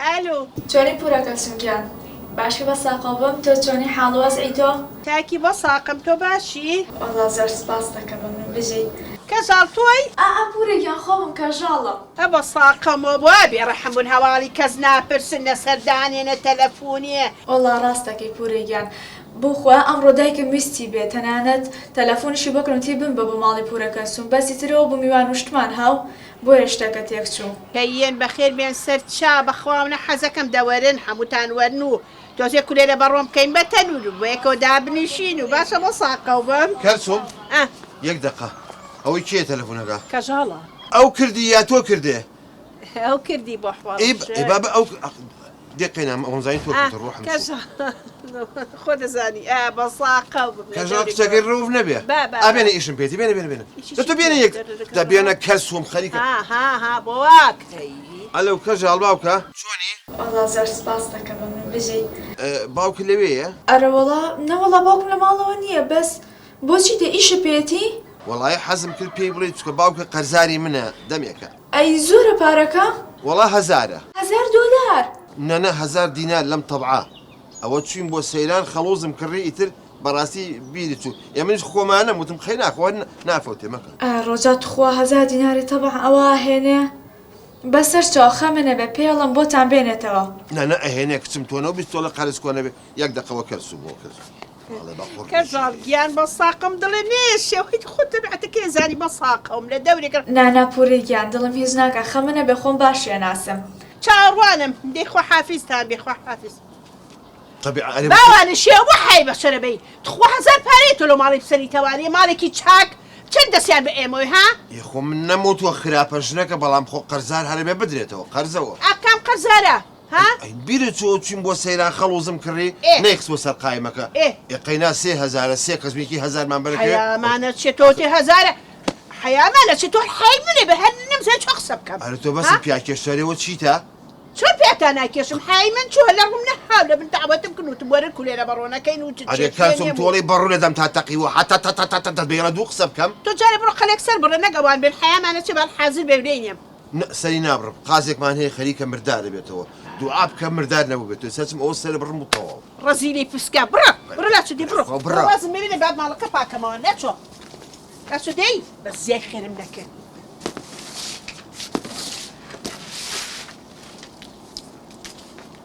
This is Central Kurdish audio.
ئەلو. چۆنی پورە کەلسوم گیان؟ باشی بە ساقەو بم تۆ چۆنی حاڵ و وەزعی تۆ؟ چاکی بە ساقم تۆ باشی؟ وەڵا زۆر سپاست دەکەم مەمنون بژیت. کەژاڵ تۆی؟ ئا ئا پورە گیان خۆمم کەژاڵم. ئە بە ساقەمەوە بۆ بێ ڕەحم بوون هەواڵی کەس ناپرسن نە سەردانێ نە تەلەفونێ. وەڵا ڕاست دەکەی پورە گیان بۆ خوا ئەمڕۆ دایکم ویستی بێ تەنانەت تەلەفونیشی بۆ کردم وتی بمبە بۆ ماڵی پورە کەلسوم بەس ئیتر ئەوە بوو میوان وشتمان هاو بۆیە شتەکە تێک چوو. کەی یەن بەخێر بێن سەر چا بەخوا منە حەزەکەم دەوەرن هەمووتان وەرن و تۆزێ کولێرە بەڕۆن بکەین بە تەنور و بەیەکەوە دابنیشین و باشە بۆ ساقەو بم. کەلسوم ئە. یەک دەقە ئەوەی کێیە تەلەفونەکە؟ کەژاڵە. ئەو کردی یا تۆ کردێ؟ ئەو کردی بۆ حواڵ ئەی ئەی بابە ئەو دێ قەینا ئەوەم زانی تۆ کردت ڕۆحم چوو. کەژاڵ خۆ دەزانی ئا بە ساقەو بم لە کەژاڵ دەوری کچەکەی ڕەوف نەبێ با با ئا با بێنە ئیشم پێتی بێنە بێنە بێنە ئیشی دە چی تۆ بێنە پێ یەک دە بێنە کەلسوم خەریکە ها ها ها بۆ وا کەی. ئەلەو کەژاڵ باوکە چۆنی؟ وەڵا زۆر سپاست دەکەم مەمنون بژیت. باوکت لەوێیە؟ ئەرەوەڵا نەوەڵا باوکم لە ماڵەوە نییە بەس بۆچی دە ئیشە پێیەتی؟ وەڵایی حەزم کرد پێی بڵێی چونکە باوکە قەرزاری منە دەمێکە. ئەی زۆرە پارەکە؟ وەڵا هەزارە. هەزار دۆلار؟ نەنە هەزار دینار لەم تەبعە. ئەوە چوین بۆ سەیران خەڵوزم کڕی ئیتر بەڕاستی بیرت چوو ئێ منیش خۆمانەم وتم قەینا خۆ هەر نافەوتێ مەکە. ئا ڕۆجا توخوا هەزار دیناری تەبع ئەوە ئەهێنێ؟ بەسەر چاو خەمە نەبێ پێڵم بۆتان بێنێتەوە. نەنە ئەهێنێ کچم تۆ نەو بیستۆڵە قەرز کۆ نەبێ یەک دەقە وە کەرسوم وە کەرسوم. کەژاڵ گیان بە ساقم دڵێ نێشێ هیچ خۆت تەبیعەتە کێ زانی بە ساقەوم لە دەورێک. نانا پورێ گیان دڵم هیچ ناکا خەمە نەبێ خۆم باش ئەناسم. چاوەڕوانم دەی خواحافیزتان بێ خواحافیز. تەبیعە ئەرێ باوانە شێوە بۆ حەیب بەسەرە بەی تخوا هەزار پارەیە تۆ لەو ماڵەی بسەری تەوانیە ماڵێکی چاک چەند دەستیان بە ئێمەوەی ها. ئێ خۆ من نەموتوە خراپە ژنەکە بەڵام خۆ قەرزار هەرەبێ بدرێتەوە قەرزەوە. ئا کام قەرزارە؟ ها؟ ئەی بیرت چووە چوین بۆ سەیران خەڵوزم کڕی ئێ. نەیخستوە سەر قایمەکە ئێ. ئێ قەینا سێ هەزارە سێ کەس بین یەکی هەزارمان بەرەکەوێ حەیامانە چێ تۆ تێ هەزارە حەیامانە چێ تۆ حەی منێ بە هەر نەمزانی چۆن قسە بکەم ئەرێ تۆ ها؟ بەسم پیاکێشەرەوە چیتە؟ چۆن پیاتا ناکێشم حەیای من چووە لە ڕووم نەهاو لە بن دەعوەتم کن وتم وەرن کولێرە بەڕۆنەکەین و چ ئەرێ چێ کەسم نێم و تۆڵەی بەڕوو لەدەم تا تەقیوە حەتا تا تا تا تا تا بێڵە دوو قسە بکەم. تۆ جارێ بڕۆ قەلێک سەر بڕە نەک ئەوان بێن حەیامانە چێ بان حازر بێ و لێی نێم. نە سەری نابڕم قازێکمان هەیە خەریکە مردار دەبێتەوە دوعا بکە مردار نەبووبێتەوە ئێستا چم ئەوە سەرە بڕم و تەواو. ڕەزیلەی پسکە بڕە بڕە لاچۆ دەی بڕۆ خۆ بڕۆ بڕە. وازم لێ بێنە با ماڵەکە پاکەمەوە لاچۆ لاچۆ دەی بەس زیای خێرم نەکرد.